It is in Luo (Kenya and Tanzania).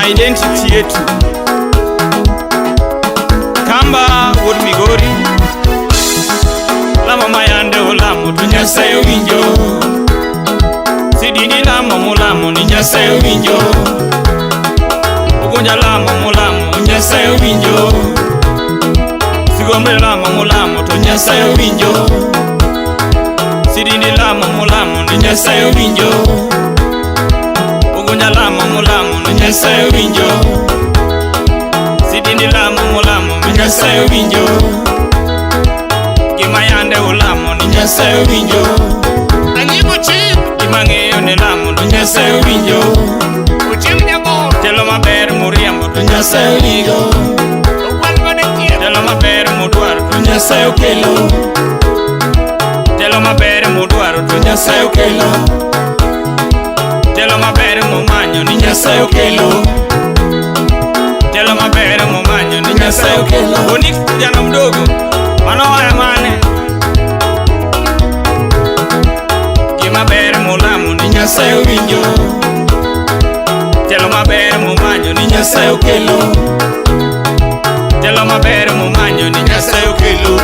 Identity yetu. Kamba wuod Migori. Lamo mayande olamo to Nyasaye owinjo. Sidindi lamo mulamo ni Nyasaye owinjo. Ugunja lamo mulamo Nyasaye owinjo. Sigombe lamo mulamo to Nyasaye owinjo. Sidindi lamo mulamo ni Nyasaye owinjo. Ugunja lamo mulamo ni Nyasaye owinjo. Sidindi lamo mulamo ni Nyasaye owinjo. Gima yande ulamo ni Nyasaye owinjo. Anyimo chief. Gima ng'eyo ni lamo to Nyasaye owinjo. Ochieng nyamoro. Telo maber muriambo to Nyasaye owinjo. Ogwal mane chiemo. Telo maber mudwaro to Nyasaye okelo. Telo maber mudwaro to Nyasaye okelo. Telo maber mumanyo ni Nyasaye okelo. Telo maber mumanyo ni Nyasaye okelo. Onik kijana mdogo, mano waya mane? Gima ber mulamo ni Nyasaye owinjo. Telo maber mumanyo ni Nyasaye okelo. Telo maber mumanyo ni Nyasaye okelo.